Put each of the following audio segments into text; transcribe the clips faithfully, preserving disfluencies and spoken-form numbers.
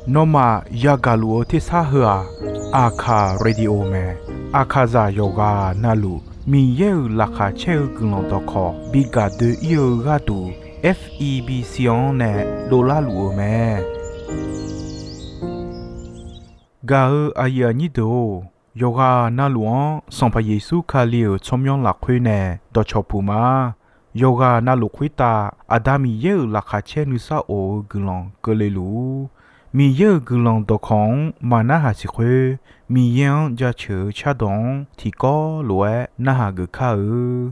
Nawmaf yagaq luf-eu tersar heu-aq, Aqkaq Radio mae. Aqkaqzaq yawqghaq navluf Miqyaer-euq laqkhaq caer-eu guiqlanq dawqkawq bi gaq doe-ir-eu gharduq, F E B C-anr nae dovlar luf-eu mae. Gaq-eu aqyuif aqnyir deuq-or, yawqghaq navluf-anr Sanqpaq Yeqsur Kali-euq tsawrmyanr lafkhoer nae dawqcawq puq ma. Yawqghaq navluf khoertav Aqda Miqyaer-euq laqkhaq caer nuisar of-eu guiqlanq keuvle luf-ur. Miqyaer-euq guiqlanq dawqkawq-anr maqnarhaq siq khoer, Miqyaer-anr jaceuq-eu cardawq-anr tiqkawv lof-aer narhaq geuf kar-eu.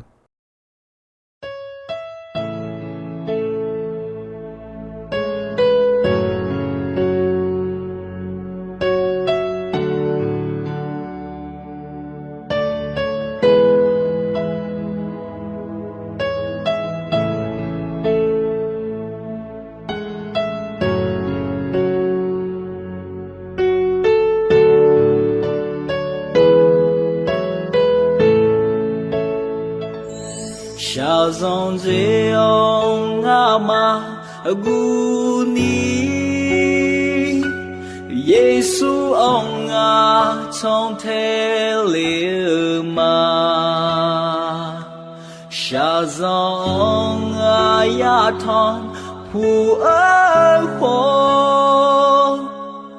Shaqzanq dzae-awr ngamaf guvni, Yeqsur-anr ngaq cantae le-eu ma. Shaqzanq-anr ngaq yatanq puq-eu khawf,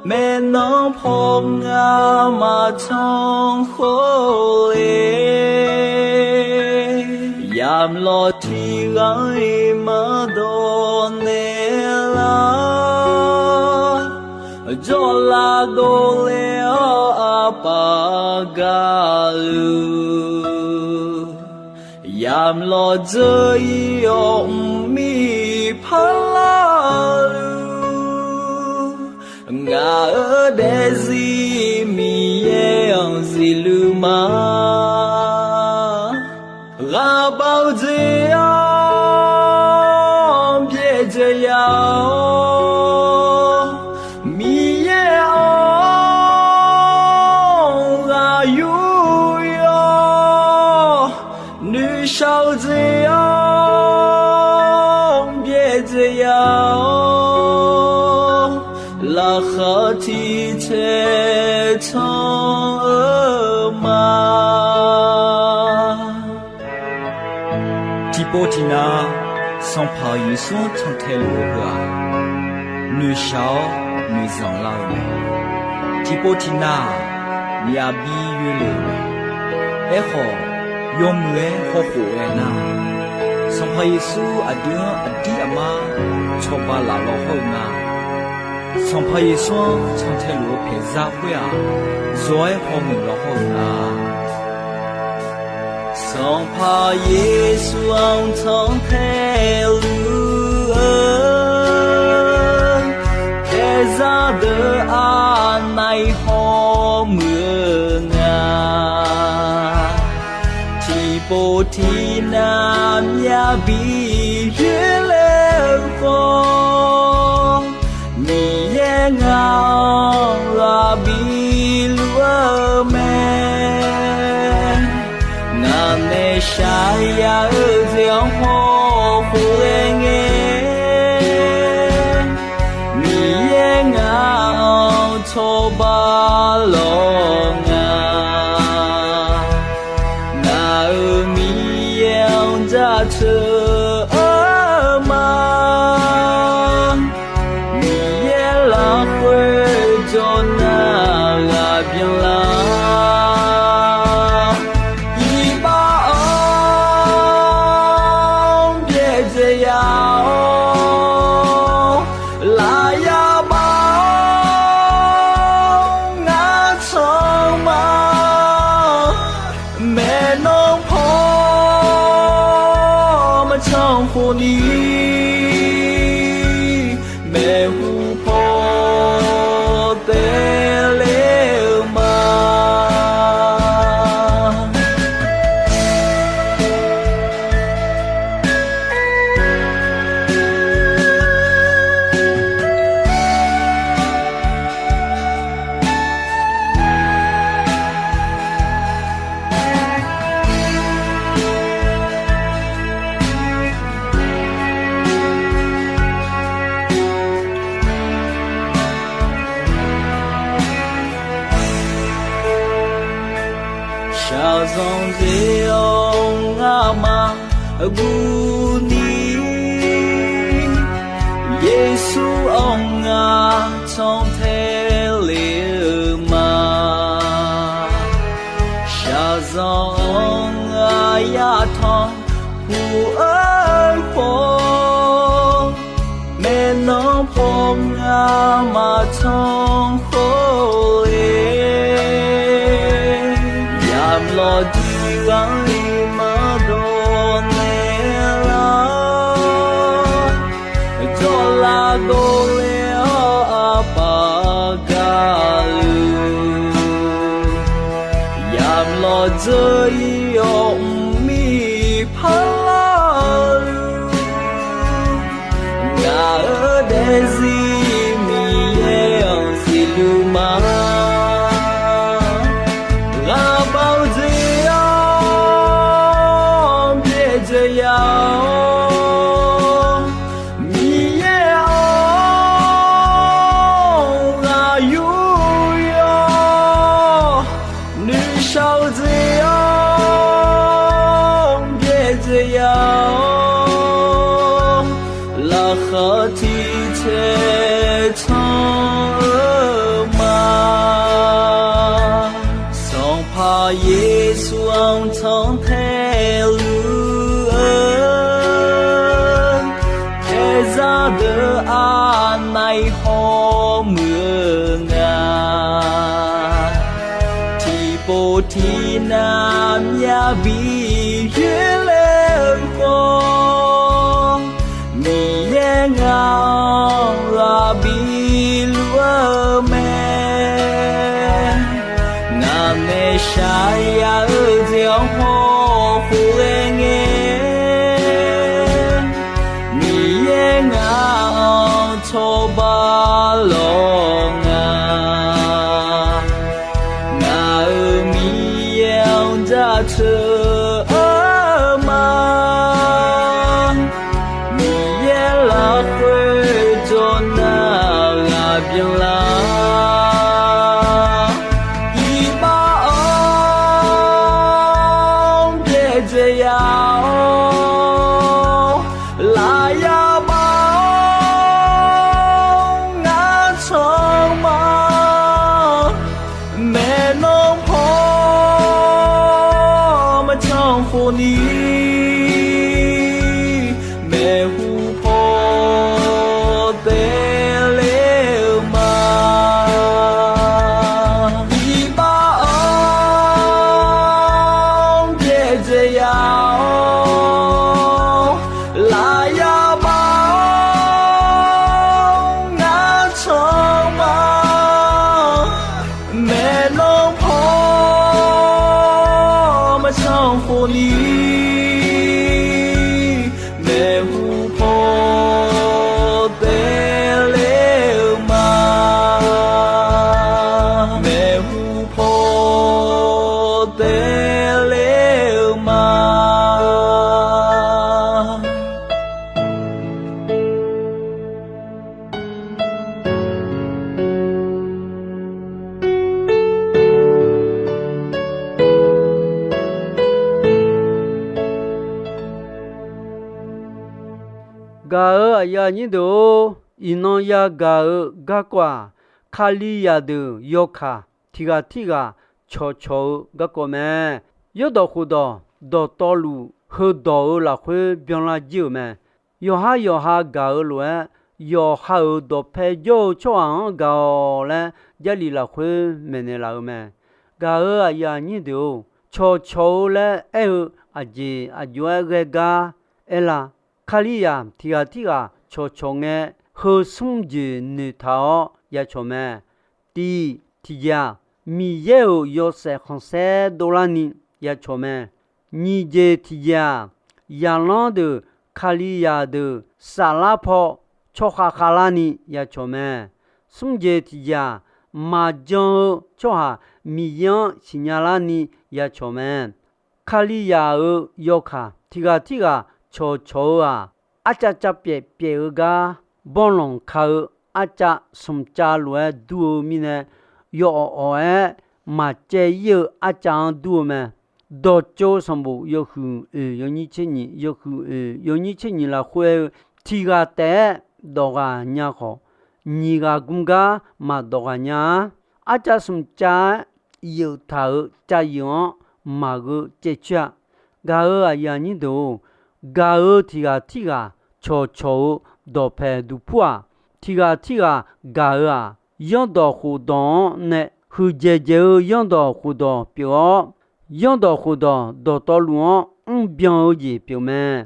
maeqnan paw ngamaf tanq khawf le. Yamq lawq tiq ghaq-iq maqdawq naeq lar, jawrlav dovle-awr aqpaf gaqluf, yamq lawq dzeur-ir-awr mqmir parlar-eu, ngaq-euq daefzir Miqyaer-anr zifluf ma. Ghaqbav-eu jeq-anr byaerdzae ya-awr, Miqyaer-anr ghaq yur yawr, noeqshaq-eu jeq-anr byaerdzae ya-awr, laqkhaq tiq taeq tanq-eu ma. Tiqpov tiqnav, Sanqpaq Yeqsur-anr cantae luf-eu heu-aq, noeqshaq-awr noeqzanq lar-eu mae. Tiqpov tiqnav-aq, myavbi yoelef-eu mae. Aerkhawf, yawmuiq-aer hawkhof ghae nar, Sanqpaq Yeqsur aqdui-anr aqdir aqmar cawba laf law hawr-eu nga. Sanqpaq Yeqsur-anr cantae luf-eu paeqzar khoer-aq, zawq-aer hawmuiq law hawr-eu nga. Sanqpaq Yeqsur-anr cantae luf-eu paeqzar deuq aqnav-iq hawmuiq-eu nga. Tiqpov tiqnav myavbi yoerler-eu khawf, Miqyaer ngaq-anr ghaq biluf-eu mae. Ngaq nae shaq ya-eu jeq-anr hawkhof ghae ngae, Miqyaer ngaq-anr cawba lawr nga. Ngaq-euq Miqyaer-anr jaceuq Zanqdzae-awr ngamaf guvni, Yeqsur-anr ngar cantae le-eu ma. Shaqzanq-anr ngar yatanq puq-eu khawf, maeqnan paw ngar maqtanq khawf le, yamlawq diq gharli maqdawq naeq lar, jawrlav dovle-awr aqpaf gaqluf, yamlawq dzeur-ir-awr mqmir parlar-eu, ngaq-euq daefzir Miqyaer-anr zifluf ma. Ghaqbav dzae-awr byaerdzae ya-awr, Miqyaer-anr ghaq yur yawr, nuishar-eu dzae-awr byaerdzae ya-awr, laqkhaq tiq caer canr-eu ma. Sanqpaq Yeqsur-anr cantae luf-eu, khaeqzaq deuq aqnav-iq hawmuiq-eu nga. Tiqpov tiqnav myavbi yoerler-eu khawf, Miqyaer ngaq-anr ghaq biluf-eu mae. Ngaq nae shaqyaq yar-eu jeq-anr hawkhof ghae ngae, Miqyaer ngaq-anr cawba lawq nga. Ngaq-euq Miqyaer-anr jaceuq-eu ma. Miqyaer lafkhoer jawr nar ghaq byanlar, iqbax-anr byaerdzae ya-awr, lafyaq bav-awr ngar canr ma. Maeqnan paw maqcanr khofni, maeqhu paw taev ler-eu ma. Iqbax-anr byaerdzae ya-awr, lafyaq bav-awr ngar canr ma. Maeqnan paw maqcanr khofni, maeqhu paw taev ler-eu ma. Maeqhu paw taev ler-eu ma. Gaq-euq aqyuif aqnyir deuq-or, iqnan yagaq-eu garkawv-aq, Kalizaq deuq yawkaq tiq ghaq tirghaq cawqcawq-eu garkawv mae. Yawrdawq khofdawq dawqtawvluf heudawq-eu lafkhoer byanlar jir-euq mae. Yawqha yawqha gaq-eu lof-aer, yawqha-euq dawqpae jawr-eu tsawrhaq-anr gaq-awq laer Jarlif lafkhoer maeqnaeq laf-eu mae. Gaq-euq aqyuif aqnyir deuq-or, cawqcawq-eu laer aer-eu aqjeq aqjox-aer ghae gar aerlar, Kalizaq tiq ghaq tirghaq cawqcawq ngae, heu smr jeq noeqtaq-awr yacawq mae. Tiq, tiqjeq-aq, Miqyaer-euq yawshaef khanqsaer dovlarni yacawq mae. Nyiq jeq tiqjeq-aq, zaqlanr deuq Kalizaq deuq saflar paw tsawrkhav khavlarni yacawq mae. Smr jeq tiqjeq-aq, maqjan-eu tsawrhaq Miqyaer-anr siqnya larni yacawq mae. Kalizaq-euq yawkaq tiq ghaq tirghaq cawqcawq-eu-aq, arcav cav pyaef pyaef-eu gar, banrlanq ka-eu arcav smq cav lof-aer dur-eu mirnae, yawawq awq-aer maqcaev ir-eu arcav-anr dur-eu mae. Dawqtsov sanqbof yawhuiq oeq yawnyir tser nyiq, yawhuiq oeq yawnyir tser nyiq lafkhoer-eu, tiq ghaq taef-aer dawq ghaq nya khawf, nyiq ghaq gmr gar maqdawq ghaq nya-ar. Arcav smq cav-aer yeuf taq-euq cav yeuf-anr maqgheu caev coer-a. Gaq-euq aqyuif aqnyir deuq-or, gaq-euq tiq ghaq tirghaq cawqcawq-eu dawqpaeq duqpur-aq, tiq ghaq tirghaq gaq-eu-aq, yanrdawq khofdawq-anr nae huiqdzaeq dzaeq-eu yanrdawq khofdawq pyeuf-awr, yanrdawq khofdawq dawqtawvluf-anr mrbyan-eu jeq pyeuf mae.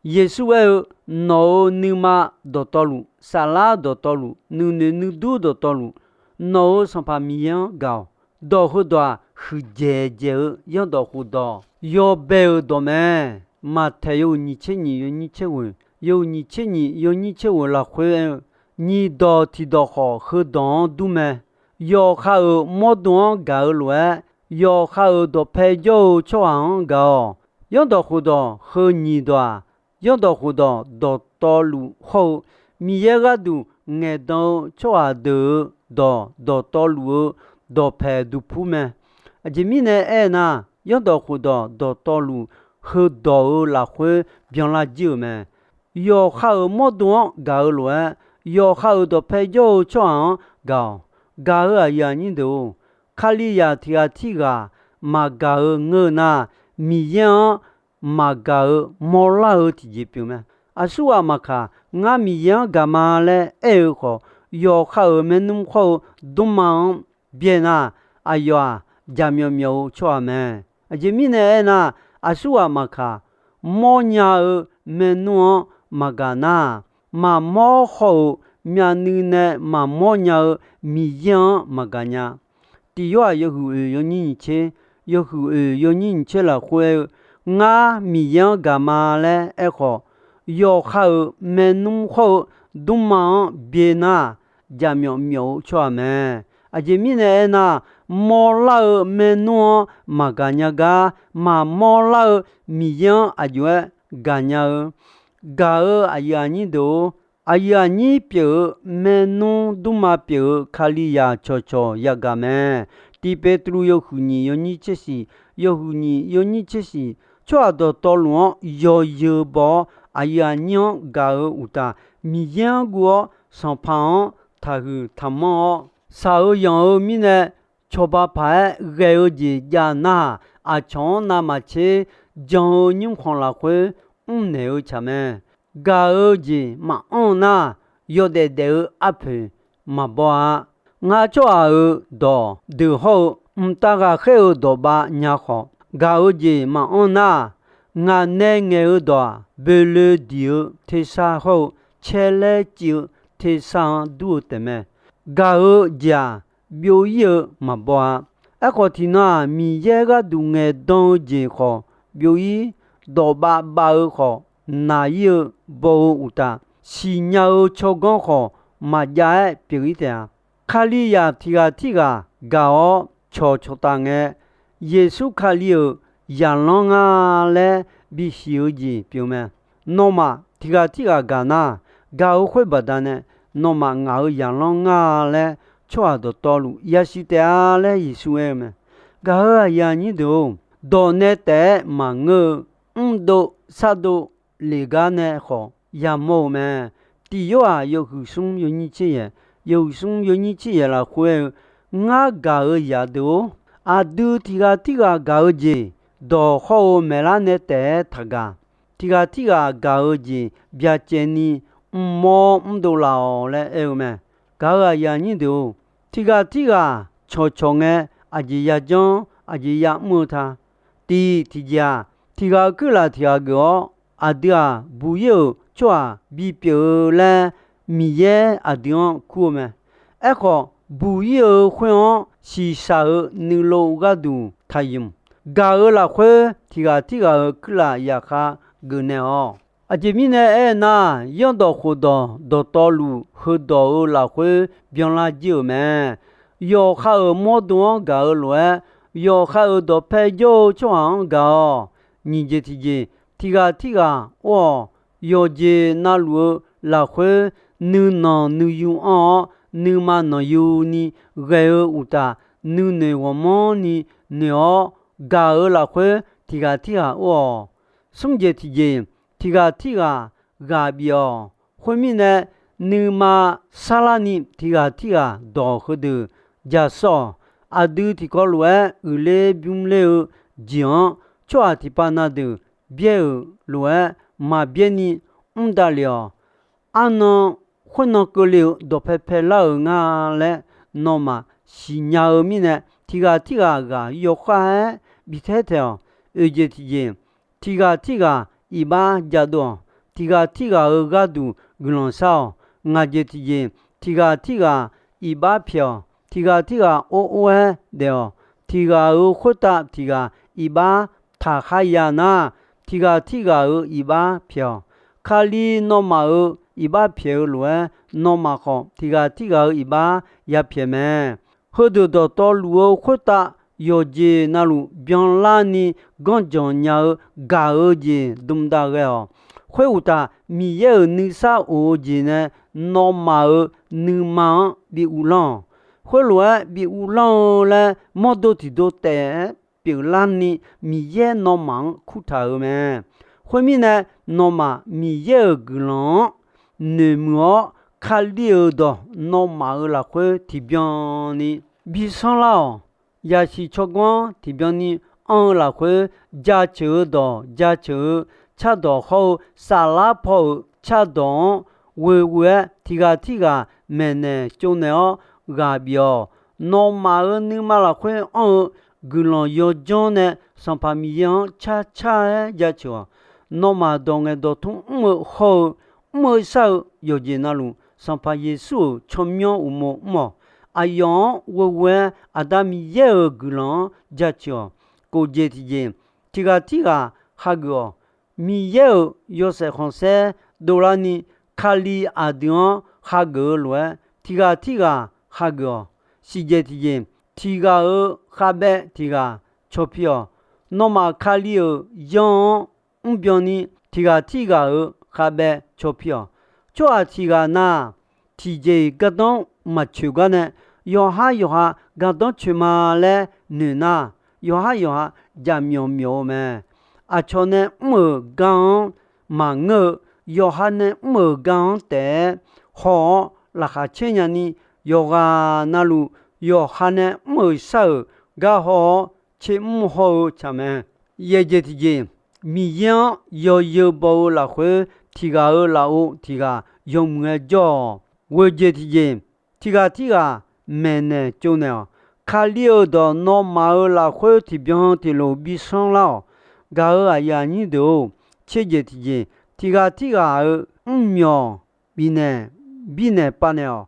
Yeqsur aer-eu, Nawq-euq nuima dawqtawvluf, saflar dawqtawvluf, nuinoeq nuidur dawqtawvluf, nawq-euq Sanqpaq Miqyaer-anr gaq-awq. Dawq heudawq-aq, huiqdzaeq dzaeq-eu yanrdawq khofdawq yawbae-euq dawq mae. Maqtaeq yawhuiq nyiq tser nyiq yawnyir tser ghoeq, yawhuiq nyiq tser nyiq yawnyir tser ghoeq lafkhoer aer-eu, nyiq dawq tiq dawq khawf heudawq-anr dur mae. Yawqha-euq mawrdo-anr gaq-eu lof-aer, yawqha-euq dawqpae jawr-eu tsawrhaq-anr gaq-awq. Yanrdawq khofdawq heu nyiq dawq-aq, yanrdawq khofdawq dawqtawvluf hawr-eu, Miqyaer gharduq ngaeqdan-eu tsawrhaq deuq-euq dawq dawqtawvluf-eu dawqpaeq duqpur mae. Aqjeq mirnae aernar, yanrdawq khofdawq dawqtawvluf heudawq-euq lafkhoer byanlar jir-euq mae. Yawqha-euq mawrdo-anr gaq-eu lof-aer, yawqha-euq dawqpae jawr-eu tsawrhaq-anr gaq-awq. Gaq-euq aqyuif aqnyir deuq-or, Kalizaq tiq ghaq tirghaq maqgaq-eu ngeur nar, Miqyaer-anr maqgaq-eu mawrlar-eu tiqjeq pyeuf mae. Aqsurghaq maqkaq, Ngar Miqyaer-anr gaq ma laer aer-eu khawf, yawqha-euq maernmr hawr-eu dmrma-anr byae nar, aqyawf-aq, jaqmyawf myawf-eu tsawrhaq mae. Aqjeq mirnae aernar, aqsurghaq maqkaq, mawrnya-eu maernmr-anr maqgaq nar, maqmawr hawr-eu myavnuiv nae maqmawr nya-eu Miqyaer-anr maqgaq nya. Tiq Yorhaq yawhuiq oeq yawnyir nyiq tser, yawhuiq oeq yawnyir nyiq tser lafkhoer aer-eu, Ngar Miqyaer-anr gaq ma laer aerkhawf, yawqha-euq maernmr hawr-eu dmrma-anr byae nar, jaqmyawf myawf-eu tsawrhaq mae. Aqjeq mirnae aernar, mawrlar-eu maernmr-anr maqgaq nya gar, maqmawr lar-eu Miqyaer-anr aqjox-aer gaqnya-eu. Gaq-euq aqyuif aqnyir deuq-or, aqyuif aqnyir pyeuf-eu maernmr dmrma pyeuf-eu Kalizaq cawqcawq yagaq mae. Tiq Petru yawhuiq nyiq yawnyir tser shiq, yawhuiq nyiq yawnyir tser shiq, tsawrhaq dawqtawvluf-anr yawzeu baw-awr, aqyuif aqnyir-anr gaq-eu uqtaf, Miqyaer-anr guv-awr, Sanqpaq-anr taqhuiq taqmanr-awr, shaq-eu yanq-eu mirnae, cawba paq-aer ghae-eu jeq jav nar-aq, aqcawq-anr navmaqtser jan-eu nymrkhanq lafkhoer mrnaeq-eu tsaq mae. Gaq-eu jeq maqanr nar, yawdaef daef-eu arpoeq maqbaw-a. Ngar tsawrhaq-euq dawq deuq hawr-eu, mqtav ghaqkhaer-euq dawq bav nya khawf, gaq-eu jeq maqanr nar, ngaq nae ngaeq-eu dawq-aq, boeloe diq-eu tersar hawr-eu, caerlaer civ-eu tersar-anr dur-eu taef mae. Gaq-eu jeq-aq, byov ir-eu maqbaw-a. Aerkhawf, tiqnan-aq, Miqyaer gharduq ngaeqdan-eu jeq khawf byov ir, dawq bav bav-eu khawf naq ir-eu baw-eu uqtaf, siqnya-eu tsawrganr khawf maqjav-aer pyeuf ir taef-a. Kalizaq tiq ghaq tirghaq gaq-awr cawqcawq taf ngae, Yeqsur Kali-euq zaqlanr nga laer bisiq-eu jeq pyeuf mae. Nawmaf tiq ghaq tirghaq gaq nar, gaq-eu khoer baqdanae nawmaf ngaq-euq zaqlanr nga laer tsawrhaq dawqtawvluf yasiq taef-a laer Yeqsur aer-eu mae. Gaq-euq aqyuif aqnyir deuq-or, dawq nae taef-aer maqngeur-eu mrdov sardov lef gar nae khawf yamawr-eu mae. Tiq Yorhaq yawhuiq smr yawnyir tser yaeq, yawhuiq smr yawnyir tser yaeq lafkhoer aer-eu, Ngar gaq-euq zaqdeuq-or, aqdui tiq ghaq tirghaq gaq-eu jeq, dawq hawr-eu maeqlar nae taef-aer taqgaq. Tiq ghaq tirghaq gaq-eu jeq byacaevni mrmawr mrdov laf-awq laer aer-eu mae. Gaq-euq aqyuif aqnyir deuq-or, tiq ghaq tirghaq cawqcawq ngae, aqjeq yajanr aqjeq yamr-eu ta. Tiq tiqjeq-aq, tiq ghaq-euq kuirlaf tiq ghaq geuf-awr, aqdui-aq buq ir-euq tsawrhaq bipyeuf-eu laer Miqyaer aqdui-anr kur-eu mae. Aerkhawf, buq ir-eu khoer-anr shiqshaq-eu nuilov gharduq taqymq. Gaq-euq lafkhoer tiq ghaq tirghaq-euq kuirlaf yaqkhav geufnaeq-awq. Aqjeq mirnae aernar, yanrdawq khofdawq dawqtawvluf heudawq-euq lafkhoer byanlar jir-euq mae. Yawqha-euq mawrdo-anr gaq-eu lof-aer, yawqha-euq dawqpae jawr-eu tsawrhaq-anr gaq-awq. Nyiq jeq tiqjeq, tiq ghaq tirghaq or-awq. Yawqjeq navluf-eu lafkhoer nuinanq nuiyu anr-awr, nuima nanqyuni ghae-eu uqtaf, nuinoeq ghawqmanrni noeq-awr, gaq-euq lafkhoer tiq ghaq tirghaq or-awq. Smr jeq tiqjeq, tiq ghaq tirghaq ghaq bif-awq. Khoermirnae, nuima sarlarni tiq ghaq tirghaq dawq heudeuq ja sawr-awq. Aqdui tiqkawv lof-aer uiqler bymr ler-eu jeq-anr, tsawrhaq tiqpav na deuq byaer-euq lof-aer maqbyaer ni mr davlef-awq. Arnan khoernan keuvle-euq dawqpae paelar-euq nga laer nawmaf siqnya-eu mirnae, tiq ghaq tirghaq ghaq yawkhav-aer bi taer taeq-awq. Oeq jeq tiqjeq, tiq ghaq tirghaq iqbax jadov-awq. Tiq ghaq tirghaq-euq gharduq guiqlanq shar-awq. Ngaq jeq tiqjeq, tiq ghaq tirghaq iqbax pyaeq-awq. Tiq ghaq tirghaq or or-aer daef-awq. Tiq ghaq-euq khoertav tiq ghaq iqbax taqkhar ya nar, tiq ghaq tirghaq-euq iqbax pyaeq-awq. Kali nawmaf-euq iqbax pyaeq-eu lof-aer, nawmaf khawf tiq ghaq tirghaq-euq iqbax ya pyaeq mae. Heudeuq dawqtawvluf-eu khoertav yawqjeq navluf byanlarni ganrjanq nya-eu gaq-eu jeq dmdav ghae-awq. Khoeruqtaf, Miqyaer-euq nuisar of-eu jeq nae nawmaf-euq nuima-anr bi uvlanr-awq. Khoerlof-aer bi uvlanr-eu laer mawrdo tiqdo taef-aer pyeuflarni, Miqyaer nawmaf-anr kurtaq-euq mae. Khoermirnae, nawmaf Miqyaer-euq guiqlanq-anr noeqmuiq-awr, Kali-euq dawq nawmaf-euq lafkhoer tiqbyan ni bi sanrlar-awq. Yaqsiq tsawrganr-anr tiqbyan ni anr-eu lafkhoer, jaceuq-eu dawq jaceuq-eu cardawq hawr-eu, saflar paw-euq cardawq-anr ghoeghoe-aer tiq ghaq tirghaq maeqnaeq tsovnaeq-awr ghaq bif-awq. Nawmaf-euq nuima lafkhoer anr-eu guiqlanq yawdzanr nae Sanqpaq Miqyaer-anr carcar-aer jaceuq-awq. Nawmaf dawq ngaeq dawq tmr mr-eu hawr-eu, mr-eu shar-eu yawqjeq navluf, Sanqpaq Yeqsur-euq tsawrmyanr uqmov mr-awq. Aqyawf-anr ghoeghoe-aer Aqda Miqyaer-euq guiqlanq-anr jaceuq-awq. Kof jeq tiqjeq, tiq ghaq tirghaq hageuf-awq. Miqyaer-euq yawshaef khanqsaer dovlarni, Kali aqdui-anr hageuf-eu lof-aer, tiq ghaq tirghaq hageuf-awq. Siqjeq tiqjeq, tiq ghaq-euq khavbaev tiq ghaq cawpir-awq. Nawmaf Kali-euq yanr-anr mrbyan ni, tiq ghaq tirghaq-euq khavbaev cawpir-awq. Tsawrhaq tiq ghaq na, tiqjeq-iq gardanr maqcoeq gar nae, yawqhar yawqha gardanr coeq ma laer noeq nar, yawqhar yawqha jaqmyawf myawf-eu mae. Aqcawq nae mr-euq gar-anr maqngeur-eu, yawqha nae mr-euq gar-anr taef-aer haw-awr laqkhaq caer nyani, yawqghaq navluf yawqha nae mr-euq shar-euq gar haw-awr, tser mr haw-eu tsaq mae. Yaeq jeq tiqjeq, Miqyaer-anr yawzeu baw-eu lafkhoer, tiq ghaq-euq lafov tiq ghaq yawmuiq-aer jawr-awq. Ghoeq jeq tiqjeq, tiq ghaq tirghaq maeqnaeq tsovnaeq-awq. Kali-euq dawq nawmaf-euq lafkhoer tiqbyan tiqlof bi sanrlar-awq. Gaq-euq aqyuif aqnyir deuq-or, tser jeq tiqjeq, tiq ghaq tirghaq-euq mrmyawq bifnaeq birnaeq pavnaeq-awq.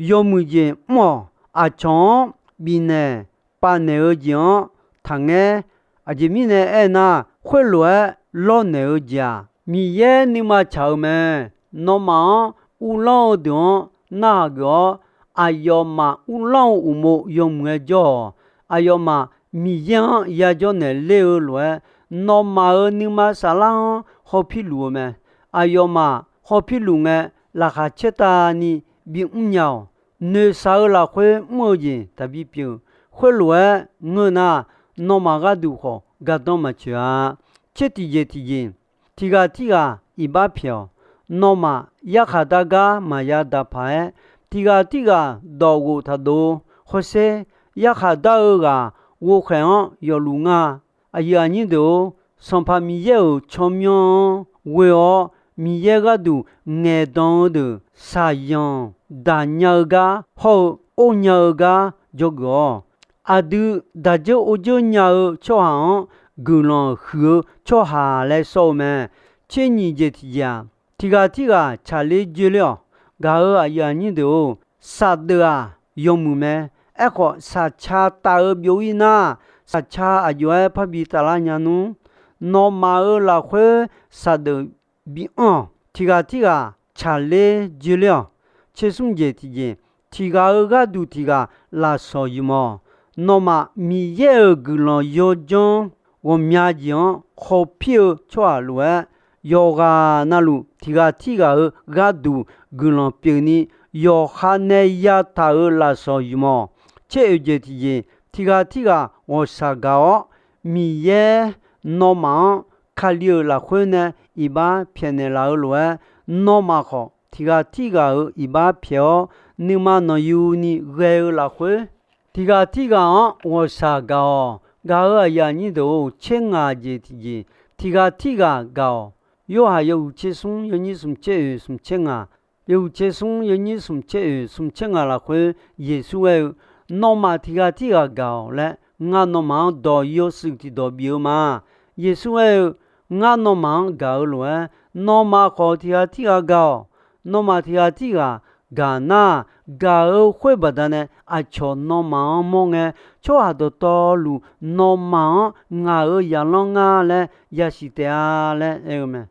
Yawmuiq jeq mr-awq. Aqcawq-anr bifnaeq pavnaeq-eu jeq-anr taqngaer. Aqjeq mirnae aernar, khoerlof-aer lawrnaeq-eu jeq-aq, Miqyaer nuima tsaq-eu mae. Nawmaf-anr uvlanr-eu deuq-anr narhaq geuf-awr, aqyawfmaf uvlanr-eu uqmov yawmuiq-aer jawr-awq. Aqyawfmaf Miqyaer-anr yajawr naeq ler-eu lof-aer, nawmaf-euq nuima saflar-anr hawpirluf-eu mae. Aqyawfmaf hawpirluf ngae, laqkhaq caertavni bimr nya-awq. Noeqshaq-eu lafkhoer mr-eu jeq taqbi pyeuf. Khoerlof-aer ngeur nar, nawmaf gharduq khawf gardanr maqcoeq-a. Tser tiqjeq tiqjeq, tiq ghaq tirghaq iqbax pyaeq-awq. Nawmaf yarkhaq dar gar maqya daq paq-aer, tiq ghaq tirghaq dawq ghof taq dov. Hawsher, yarkhaq dar-eu ghaq ghovkhaeq-anr yawfluf ngar-a. Aqyuif aqnyir deuq-or, Sanqpaq Miqyaer-euq tsawrmyanr-anr ghoe-awr, Miqyaer gharduq ngaeqdan-eu deuq shaqzanq daq nya-eu gar hawr-eu or nya-eu gar dzawgeuf-awq. Aqdui daq dzeur or dzeur nya-eu tsawrhaq-anr guiqlanq huiq-eu tsawrhaq laer sawr-eu mae. Tser nyiq jeq tiqjeq-aq, tiq ghaq tirghaq tsaqler dzoerler-awq. Gaq-euq aqyuif aqnyir deuq-or, saqdeuq-aq yawmuiq mae. Aerkhawf, saqca taf-eu byov-ir nar, saqca aqjox-aer parbi taflar nya nmr. Nawmaf-euq lafkhoer saqdeuq bianr-awq. Tiq ghaq tirghaq tsaqler dzoerler-awq. Tser smr jeq tiqjeq, tiq ghaq-euq gharduq tiq ghaq lafsawq ymq-awq. Nawmaf Miqyaer-euq guiqlanq yawdzanr ghawqmya jeq-anr hawpir-eu tsawrhaq lof-aer, yawqghaq navluf tiq ghaq tirghaq-euq gharduq guiqlanq pyeufni, yawqha nae yataq-euq lafsawq ymq-awq. Tser oeq jeq tiqjeq, tiq ghaq tirghaq ghawqshaq gaq-awr, Miqyaer nawmaf-anr Kali-euq lafkhoer nae iqbax pyaeqnaeq laf-eu lof-aer, nawmaf khawf tiq ghaq tirghaq-euq iqbax pyaeq-awr, nuima nanqyuni ghae-eu lafkhoer, tiq ghaq tirghaq-anr ghawqshaq gaq-awq. Gaq-euq aqyuif aqnyir deuq-or, tser ngaq jeq tiqjeq tiq ghaq tirghaq gaq-awq. Yorhaq yawhuiq tser smr yawnyir smq tser oeq smq tser ngaq, yawhuiq tser smr yawnyir smq tser oeq smq tser ngaq lafkhoer Yeqsur aer-eu, Nawmaf tiq ghaq tirghaq gaq-awq laer ngar nawmaf-anr dawq yawshuif tiqdawq bif-eu ma. Yeqsur aer-eu, Ngar nawmaf-anr gaq-eu lof-aer, nawmaf khawf tiq ghaq tirghaq gaq-awq. Nawmaf tiq ghaq tirghaq gaq nar, gaq-eu khoer baqdanae aqcawq nawmaf-anr mawr ngae, tsawrhaq dawqtawvluf nawmaf-anr ngaq-euq zaqlanr ngar laer yasiq taef-a laer aer-eu mae.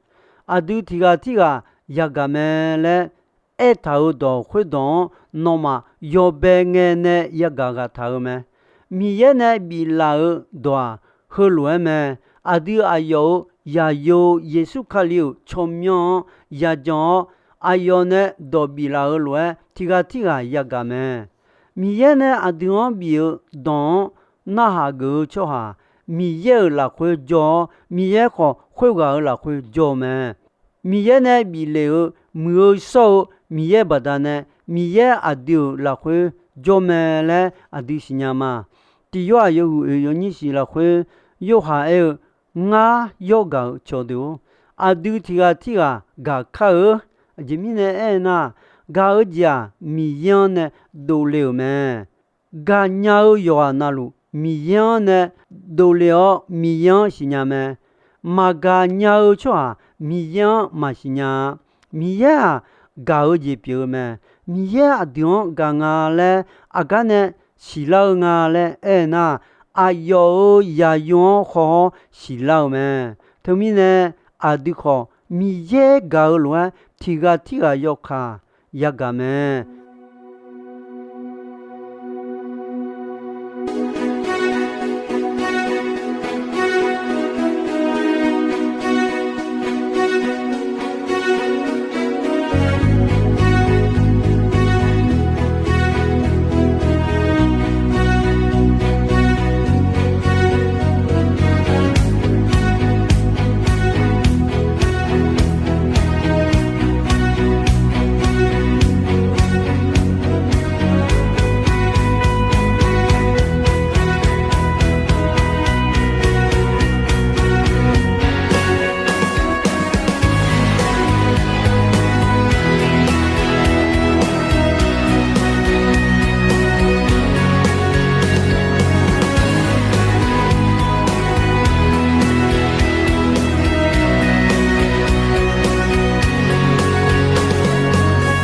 Aqdui tiq ghaq tirghaq yagaq mae laer aertaq-euq dawq khoerdawq-anr nawmaf yawbae ngae nae yagaq ghaq taq-eu mae. Miqyaer nae biflaf-eu dawq-aq, heulof-aer mae. Aqdui aqyawf-euq zaqyo Yeqsur Kali-euq tsawrmyanr-anr yajan-awr, aqyawf nae dawq biflaf-eu lof-aer tiq ghaq tirghaq yagaq mae. Miqyaer nae aqdui-anr bif-eu dawq-anr narhaq geuf-eu tsawrhaq, Miqyaer-euq lafkhoer jawr-awr, Miqyaer khawf khoerghaq-euq lafkhoer jawr-eu mae. Miqyaer nae bif lef-eu muiq-eu shawr-eu Miqyaer baqdanae, Miqyaer aqdui-euq lafkhoer jawr mae laer aqdui siqnya ma. Tiq Yorhaq yawhuiq oeq yawnyir shiq lafkhoer, Yorhaq aer-eu, Ngar yawr gaq-euq cawqdeuq-or, aqdui tiq ghaq tirghaq gaq kar-eu. Aqjeq mirnae aernar, gaq-eu jeq-aq, Miqyaer-anr nae dovle-euq mae. Gaqnya-eu yawqghaq navluf, Miqyaer-anr nae dovle-awr, Miqyaer-anr siqnya mae. Maqgaq nya-eu tsawrhaq, Miqyaer-anr maqsiq nya-a. Miqyaer-aq, gaq-eu jeq pyeuf-eu mae. Miqyaer aqdui-anr gaq nga laer aqgar nae siqlar-eu nga laer aernar, aqyawf-euq zaqyo-anr haw-awr siqlar-eu mae. Teumirnae, aqdui khawf Miqyaer gaq-eu lof-aer, tiq ghaq tirghaq yawkaq yagaq mae.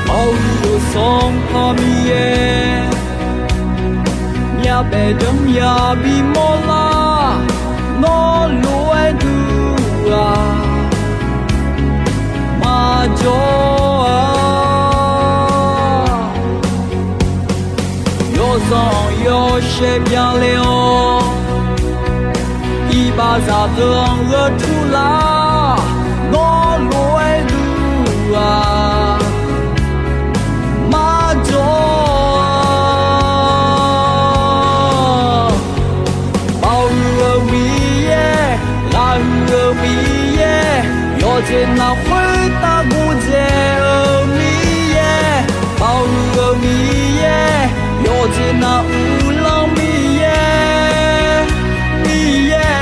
Baoq-eu Sanqpaq Miqyaer, myavbaef danqmya bimawr lar, nawr lof-aer duq-aq, maqjawr-a. Yawzanq yawshaef byale-awr, iqbaxzaq deuq-anr gheurtmr lar, nawr lof-aer duq-aq, maqjawr-a. Baoq-eu Miqyaer, ghaq huiq-eu Miqyaer, yawqjeq navluf khoertav gordzae-eu Miqyaer, baoq-eu Miqyaer, yawqjeq navluf uvlanr Miqyaer, Miqyaer.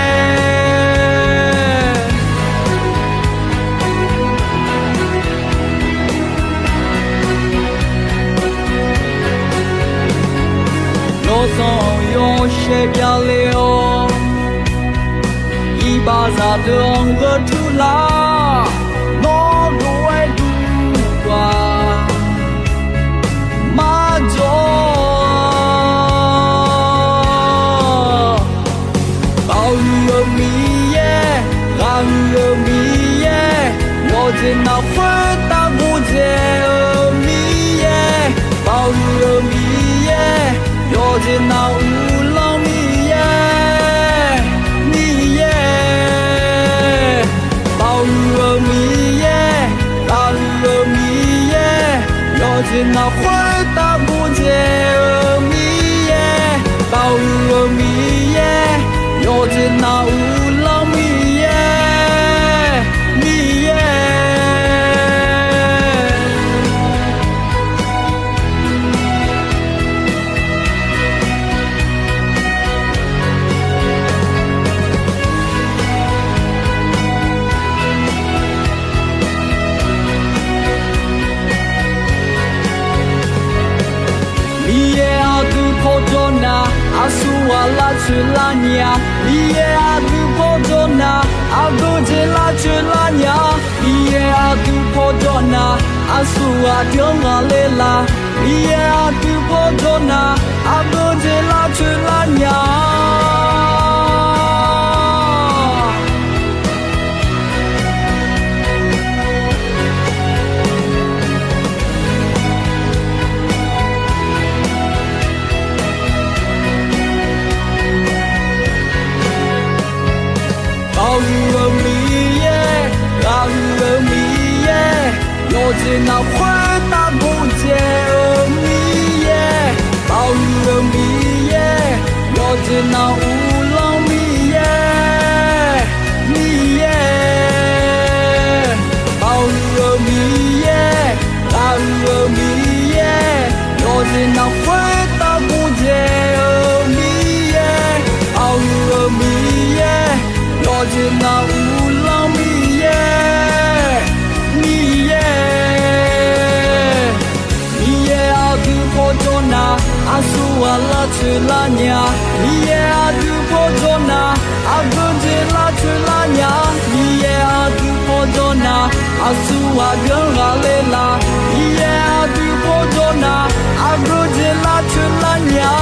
Yawzanq yawshaef byale-awr, iqbaxzaq deuq-anr gheurtmr lar, nawr lof-aer duq-aq, maqjawr-a. Baoq huiq-eu Miqyaer, ghaq huiq-eu Miqyaer, yawqjeq navluf khoertav gordzae-eu Miqyaer, baoq huiq-eu Miqyaer, yawqjeq navluf uvlanr Miqyaer, Miqyaer. Baoq huiq-eu Miqyaer, ghaq huiq-eu Miqyaer, yawqjeq navluf khoertav gordzae-eu Miqyaer, baoq huiq-eu Miqyaer, yawqjeq Nar uvlanr Miqyaer, Miqyaer. Miqyaer aqdui pawjawr nar, aqsurghaq lavcoeq lar nya. Miqyaer aqdui pawjawr nar, aqgeujeq lavcoeq lar nya. Miqyaer aqdui pawjawr nar, aqsurghaq deuq-anr ghaqler la. Miqyaer aqdui pawjawr nar, aqgeujeq lavcoeq lar nya. Ghaqhuiq-eu Miqyaer, ghaqhuiq-eu Miqyaer, yawqjeq navluf khoertav gordzae-eu Miqyaer, ghaqhuiq-eu Miqyaer, yawqjeq navluf uvlanr Miqyaer, Miqyaer, ghaqhuiq-eu Miqyaer, ghaqhuiq-eu Miqyaer, yawqjeq navluf khoertav gordzae-eu Miqyaer, ghaqhuiq-eu Miqyaer, yawqjeq navluf uvlanr Miqyaer, Miqyaer. Miqyaer aqdui pawjawr nar, aqsurghaq lavcoeq lar nya. Miqyaer aqdui pawjawr nar, aqgeujeq lavcoeq lar nya. Miqyaer aqdui pawjawr nar, aqsurghaq deuq-anr ghaqler la. Miqyaer aqdui pawjawr nar, aqgeujeq lavcoeq lar nya.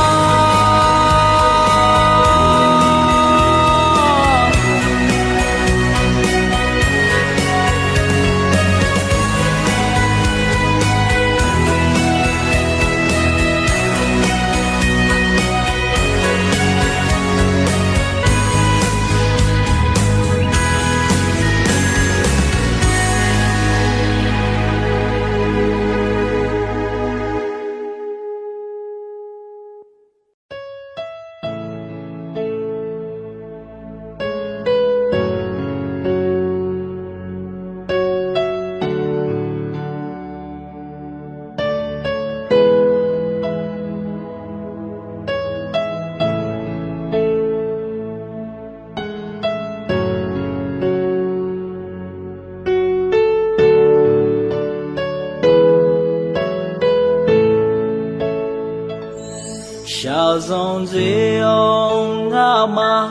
Shaqzanq dzer-awr ngamaf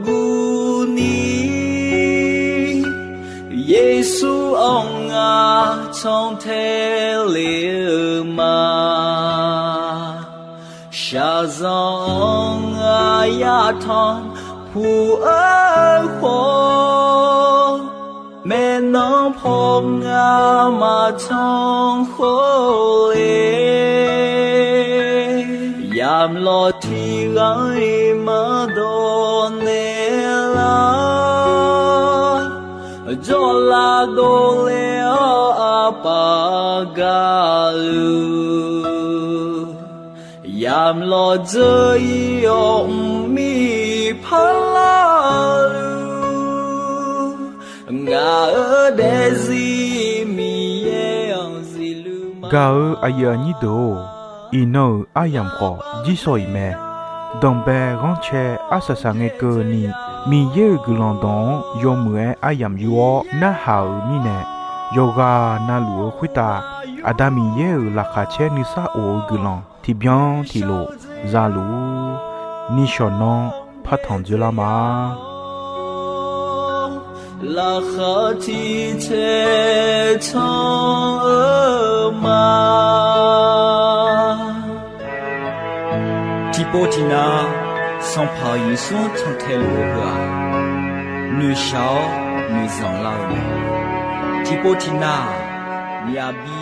guvni, Yeqsur-anr ngar cantae le-eu ma. Shaqzanq-anr ngar yatanq puq-eu khawf, maeqnan paw ngar maqtanq khawf le. Yamq lawq tiq ghaq-iq maqdawq naeq lar, jawrlav dovle-awr aqpaf gaq luf. Yamq lawq dzeur-ir-awr mqmir parlar luf. Ngaq-euq daefzir Miqyaer-anr zifluf ma. Gaq-eu aqyuif aqnyir deuq-or, iqnan-euq aryamq khawf jirsawq iq mae. Danqbae ghanrcae arsaq saqngae keuvni, Miqyaer-euq guiqlanq dawq-anr yawmuiq-aer aryamq yur-awr narhaq-euq mirnae, yawqghaq na luf-eu khoertav Aqda Miqyaer-euq laqkhaq caer nuisar of-eu guiqlanq tiqbyan tiqlof za luf-ur. Nishawq nanr partanq dzoerlar ma. Laqkhaq tiqcaev can-eu ma. Tiqpov tiqnav Sanqpaq Yeqsur-anr cantae luf-eu heu-aq, noeqshaq-awr noeqzanq lar-eu mae. Tiqpov tiqnav-aq, myavbi